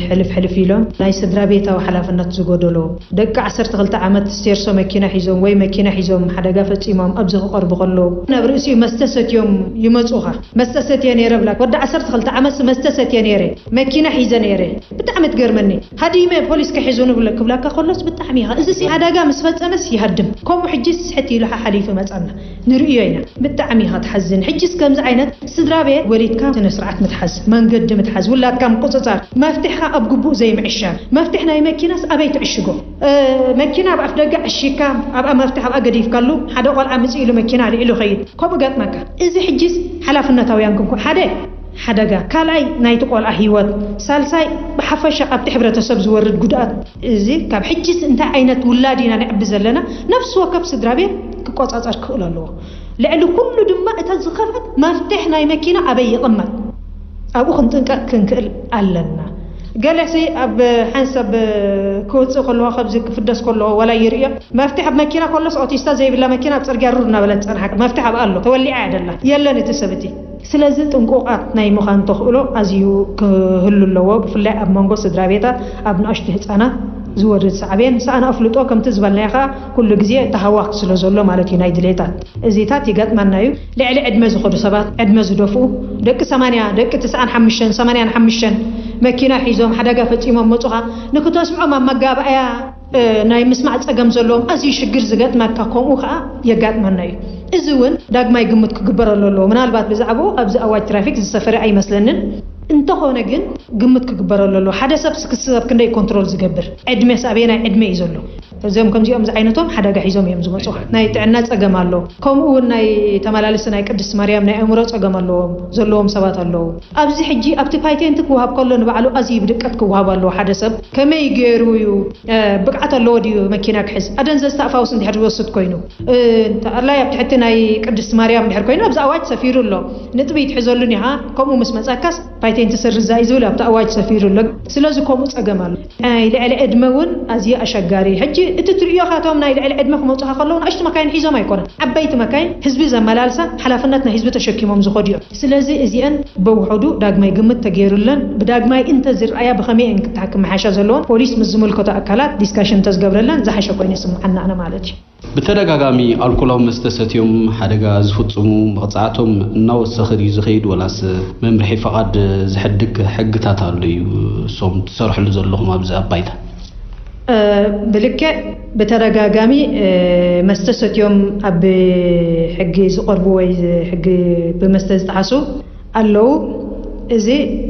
ሕልፍ ሕልፍ ኢሎም፣ ናይ ስድራ ቤታዊ ሓላፍነት ዝጎደሎ፣ ደቂ ዓሰርተ ክልተ ዓመት ሴርሶ መኪና ሒዞም ወይ መኪና ሒዞም ሓደጋ ፈጺሞም ኣብዚ ክቐርቡ ከለዉ፣ ናብ ርእሲኡ መስተ ሰትዮም ይመጹኻ። መስተ ሰትየ ነይረ ብላ፣ ወዲ ዓሰርተ ክልተ ዓመት መስተ ሰትየ ነይረ፣ መኪና ሒዘ ነይረ። ብጣዕሚ ትገርመኒ። ሃዲመ ፖሊስ ከሒዙ ንብለ ክብላካ ከሎስ ብጣዕሚ ኢኻ። እዚ ሲ ሓደጋ ምስ ፈጸመስ ይሃድም። ከምኡ ሕጂ ስሕት ኢሉ ሓሓሊፉ መጸና። ንርእዮ ኢና። ብጣዕሚ ኢኻ ትሓዝን። ሕጂስ ከምዚ ዓይነት ስድራ ቤት ወሊድካ ስነ ስርዓት ምትሓዝ፣ መንገዲ ምትሓዝ፣ ውላድካ ምቁጽጻር፣ መፍትሕኻ ኣብ ግቡእ ዘይምዕሻል። መፍትሕ ናይ መኪናስ ኣበይ ትዕሽጎ? እ፣ መኪና ኣብ ኣፍ ደገ ዕሺካ፣ ኣብኣ መፍትሕ ኣብኣ ገዲፍካሉ፣ ሓደ ቆልዓ ምጽእ ኢሉ መኪና ኣልዒሉ ይኸይድ። ከምኡ ገጥመካ። እዚ ሕጂስ ሓላፍነታውያን ክንኮ-፣ ሓደ ሓደጋ፣ ካልኣይ ናይቲ ቆልዓ ህይወት፣ ሳልሳይ ብሓፈሻ ኣብቲ ሕብረተሰብ ዝወርድ ጉድኣት። እዚ ካብ ሕጂስ እንታይ ዓይነት ውላድ ኢና ነዕቢ ዘለና? ነፍሲ ወከፍ ስድራ ቤት ክቆጻጸር ክኽእል ኣለዎ። ልዕሊ ኩሉ ድማ እታ ዝኸፍአት መፍትሕ ናይ መኪና ኣበይ ይቕመጥ? ኣብኡ ክንጥንቀቕ ክንክእል ኣለና። ገለሲ ኣብ ሓንሳብ ክወፅእ ከለዎ፣ ካብዚ ክፍደስ ከለዎ ዋላ ይርእዮ፣ መፍትሕ ኣብ መኪና ከሎስ ኣውቶስታ ዘይብላ መኪና ኣብ ፅርግያ ሩር እናበለት ትፀንሓ። መፍትሕ ኣብኣ ኣሎ፣ ተወሊዓ እያ ደላ። የለን እቲ ሰብ እቲ። ስለዚ ጥንቁቓት ናይ ምዃን ተኽእሎ ኣዝዩ ክህሉ ኣለዎ፣ ብፍላይ ኣብ መንጎ ስድራ ቤታት፣ ኣብ ንኣሽቱ ህፃናት ዝወርድ ሳዕቤን። ሰኣን ኣፍልጦ ከምቲ ዝበልናዮ ከዓ ኩሉ ግዜ ተሃዋኽ ስለ ዘሎ ማለት እዩ ናይ ድሌታት። እዚታት ይገጥመና እዩ። ልዕሊ ዕድመ ዝኸዱ ሰባት፣ ዕድመ ዝደፍኡ፣ ደቂ ሰማንያ፣ ደቂ ትስዓን ሓሙሽተን፣ ሰማንያን ሓሙሽተን መኪና ሒዞም ሓደጋ ፈጺሞም መጹኻ፣ ንክተስምዖም ኣብ መጋባእያ፣ እ፣ ናይ ምስማዕ ጸገም ዘለዎም፣ ኣዝዩ ሽግር ዝገጥመካ፣ ከምኡ ከኣ የጋጥመና እዩ። እዚ እውን ዳግማይ ግምት ክግበረሉ ኣለዎ። ምናልባት ብዛዕባኡ ኣብዚ ኣዋጅ ትራፊክ ዝሰፈረ ኣይመስለንን። እንተኾነ ግን ግምት ክግበረሉ ኣለዎ። ሓደ ሰብ ክስብ ክንደይ ኮንትሮል ዝገብር? ዕድመስ ኣበየናይ ዕድመ እዩ ዘሎ? እዚኦም ከምዚኦም ዝዓይነቶም ሓደጋ ሒዞም እዮም ዝመጹ። ናይ ጥዕና ጸገም ኣሎ። ከምኡ እውን ናይ ተመላለስቲ ናይ ቅድስት ማርያም ናይ ኣእምሮ ጸገም ኣለዎም፣ ዘለዎም ሰባት ኣለዉ። ኣብዚ ሕጂ ኣብቲ ፓይቴንት ክወሃብ ከሎ ንባዕሉ ኣዝዩ ብድቀት ክወሃብ ኣለዎ። ሓደ ሰብ ከመይ ገይሩ እዩ፣ እ፣ ብቕዓት ኣለዎ ድዩ መኪና ክሕዝ? ኣደንዘዝቲ ኣፋውስ እንድሕር ዝወስድ ኮይኑ፣ እ፣ እንተ ኣድላይ ኣብ ትሕቲ ናይ ቅድስት ማርያም እንድሕር ኮይኑ ኣብዚ ኣዋጅ ሰፊሩ ኣሎ። ንጥቢ ይትሕዘሉን ኢኻ። ከምኡ ምስ መጻካስ ፓይቴንት ስርዛ እዩ ዝብል ኣብቲ ኣዋጅ ሰፊሩ ኣሎ። ስለዚ ከምኡ ጸገም ኣሎ። ናይ ልዕሊ ዕድመ እውን ኣዝዩ ኣሸጋሪ። ሕጂ እቲ ትርእዮ ካቶም ናይ ልዕሊ ዕድመ ክመጹኻ ከለዉ ንኣሽቱ መካይን ሒዞም ኣይኮነን። ዓበይቲ መካይን ህዝቢ ዘመላልሳ ሓላፍነት ናይ ህዝቢ ተሸኪሞም ዝኸዱ እዮም። ስለዚ እዚአን በውሑዱ ዳግማይ ግምት ተገይሩለን ብዳግማይ እንተ ዝረኣያ ብኸመይ እየን ክተሓ-፣ ክመሓሻ ዘለዎን ፖሊስ ምስ ዝምልከቶ ኣካላት ዲስካሽን እንተዝገብረለን ዝሓሸ ኮይኑ ይስምዓና ኣነ ማለት እዩ። ብተደጋጋሚ ኣልኮላዊ መስተ ሰትዮም ሓደጋ ዝፍጽሙ መቕጻዕቶም እናወሰኸ ድዩ ዝኸይድ ወላስ መምርሒ ፍቓድ ዝሕድግ ሕግታት ኣሎ እዩ እሶም ትሰርሕሉ ዘለኹም ኣብዚ ኣብ ባይታ? እ፣ ብልክዕ ብተደጋጋሚ፣ እ፣ መስተ ሰትዮም ኣብ ሕጊ ዝቐርቡ ወይ ሕጊ ብመስተ ዝጠሓሱ ኣለዉ። እዚ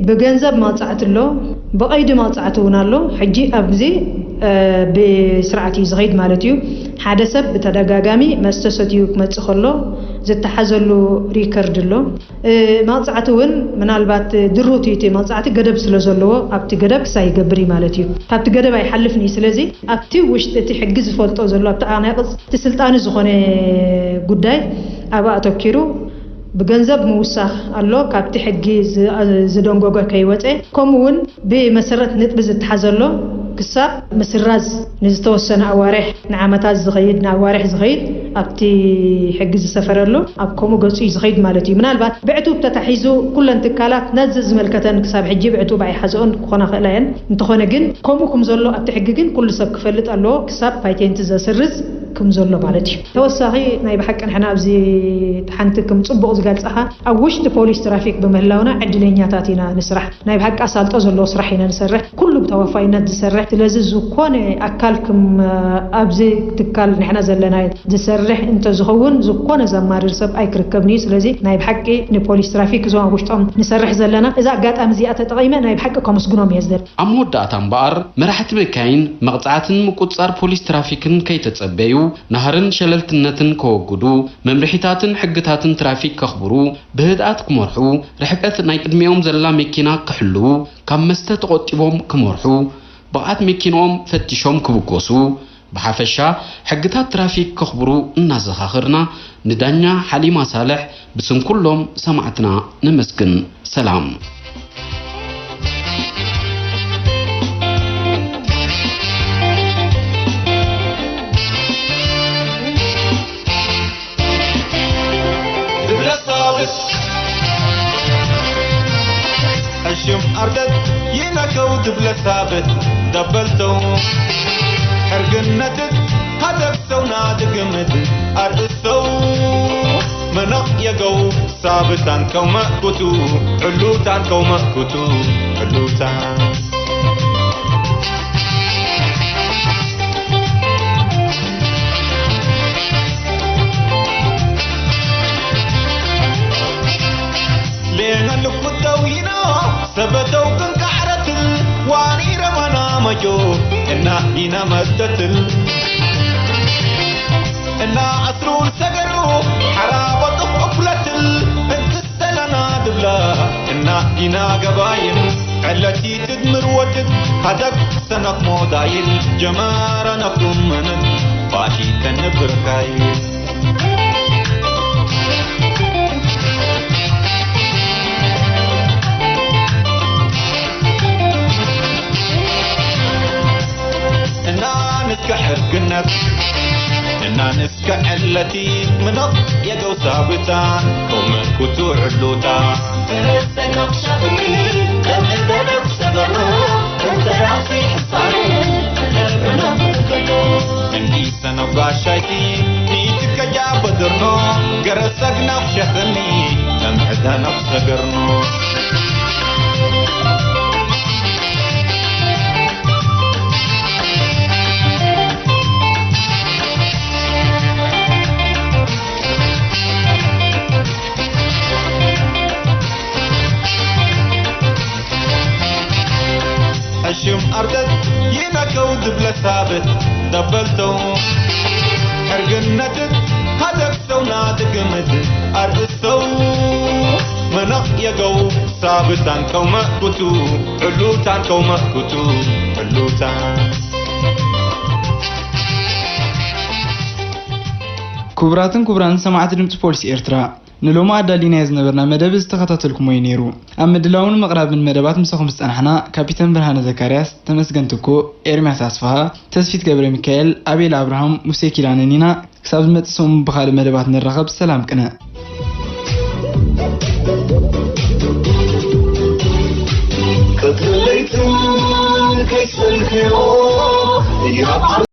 ብገንዘብ መቕጻዕቲ ኣሎ፣ ብቐይዲ መቕጻዕቲ እውን ኣሎ። ሕጂ ኣብዚ፣ እ፣ ብስርዓት እዩ ዝኸይድ ማለት እዩ። ሓደ ሰብ ብተደጋጋሚ መስተ ሰትዩ ክመጽእ ከሎ ዝተሓዘሉ ሪከርድ ኣሎ። እ፣ መቕጻዕቲ እውን ምናልባት ድሩት እዩ እቲ መቕጻዕቲ ገደብ ስለ ዘለዎ ኣብቲ ገደብ ክሳይ ይገብር እዩ ማለት እዩ። ካብቲ ገደብ ኣይሓልፍን እዩ። ስለዚ ኣብቲ ውሽጢ እቲ ሕጊ ዝፈልጦ ዘሎ ኣብቲ ኣናቅጽ እቲ ስልጣኑ ዝኾነ ጉዳይ ኣብኣ ኣተኪሩ ብገንዘብ ምውሳኽ ኣሎ። ካብቲ ሕጊ ዝ-፣ ዝደንጎጎ ከይወፀ፣ ከምኡ እውን ብመሰረት ነጥቢ ዝተሓዘሎ ክሳብ ምስራዝ ንዝተወሰነ ኣዋርሕ፣ ንዓመታት ዝኸይድ፣ ንኣዋርሕ ዝኸይድ ኣብቲ ሕጊ ዝሰፈረሉ ኣብ ከምኡ ገፁ እዩ ዝኸይድ ማለት እዩ። ምናልባት ብዕቱብ ተታሒዙ ኩለን ትካላት ነዚ ዝመልከተን ክሳብ ሕጂ ብዕቱብ ኣይሓዘኦን ክኾና ክእላ እየን። እንተኾነ ግን ከምኡ ከም ዘሎ ኣብቲ ሕጊ ግን ኩሉ ሰብ ክፈልጥ ኣለዎ ክሳብ ፓይቴንት ዘስርዝ ከም ዘሎ ማለት እዩ። ተወሳኺ ናይ ብሓቂ ንሕና ኣብዚ ሓንቲ ከም ጽቡቕ ዝገልጻኻ ኣብ ውሽጢ ፖሊስ ትራፊክ ብምህላውና ዕድለኛታት ኢና ንስራሕ። ናይ ብሓቂ ኣሳልጦ ዘለዎ ስራሕ ኢና ንሰርሕ። ኩሉ ብተወፋይነት ዝሰርሕ። ስለዚ ዝኾነ ኣካል ክም ኣብዚ ትካል ንሕና ዘለና ዝሰርሕ እንተዝኸውን ዝኾነ ዘማርር ሰብ ኣይክርከብን እዩ። ስለዚ ናይ ብሓቂ ንፖሊስ ትራፊክ እዞም ኣብ ውሽጦም ንሰርሕ ዘለና እዚ ኣጋጣሚ እዚኣ ተጠቒመ ናይ ብሓቂ ከመስግኖም እየ ዝደሊ። ኣብ መወዳእታ እምበኣር መራሕቲ መካይን መቕጻዕትን ምቁጽጻር ፖሊስ ትራፊክን ከይተጸበዩ ናህርን ሸለልትነትን ከወግዱ፣ መምርሒታትን ሕግታትን ትራፊክ ከኽብሩ፣ ብህድኣት ክመርሑ፣ ርሕቀት ናይ ቅድሚኦም ዘላ መኪና ክሕልዉ፣ ካብ መስተ ተቖጢቦም ክመርሑ፣ ብቕዓት መኪንኦም ፈቲሾም ክብገሱ፣ ብሓፈሻ ሕግታት ትራፊክ ከኽብሩ እናዘኻኽርና ንዳኛ ሓሊማ ሳልሕ ብስም ኩሎም ሰማዕትና ነመስግን። ሰላም። ኣርደት ይነከው ድብለ ሳብት ደበልተው ሕርግነትት ሃደግ ሰውና ድግምት ኣርእሰው መነቕ የገው ሳብታን ከውመ ኩቱ ዕሉታን ከውመ ኩቱ ዕሉታን ሌና ልኩተው ይኖ ሰበተው ክንካዕረትል ዋኒ ረማና መጆ እና ኢና መተትል እና ኣስሩን ሰገሩ ሓራ በጡፍ እኩለትል እንክስተለና ድብላ እና ኢና ገባይን ዕለቲ ትድምር ወትድ ሃደግ ሰነቕ ሞዳይል ጀማራ ነኩም ምንን ባሺ ተንብርካይል እና ንስከ ሕርግነት እና ንስከ ዕለቲ ምኖቕ የገው ሳብታ ከውመ ኩቱ ዕሉታ እንዲ ሰነብ ጋሻይቲ ንኢትከጃ በድርኖ ገረሰግና ሸኽኒ ተምሕተነብ ሰገርኖ ሕሽም ኣርደት ይነከው ድብለ ሳብት ደበልተው ሕርግነትት ሃደግ ሰውና ድግምት ኣርእሰው መነቕ የገው ሳብታን ከውመ ኩቱ ዕሉታን ከውመ ኩቱ ዕሉታን ክቡራትን ክቡራን ሰማዕቲ ድምፂ ፖሊስ ኤርትራ፣ ንሎሚ ኣዳሊናዮ ዝነበርና መደብ ዝተኸታተልኩሞ እዩ ነይሩ። ኣብ ምድላውን ምቕራብን መደባት ምሳኹም ዝጸናሕና ካፒተን ብርሃነ ዘካርያስ፣ ተመስገን ትኩእ፣ ኤርምያስ ኣስፍሃ፣ ተስፊት ገብረ ሚካኤል፣ ኣቤል ኣብርሃም፣ ሙሴ ኪዳነን ኢና። ክሳብ ዝመጽእ ሰሙን ብኻልእ መደባት ንራኸብ። ሰላም ቅነ። ቀትርን ለይትን ከይሰልክዮ እያ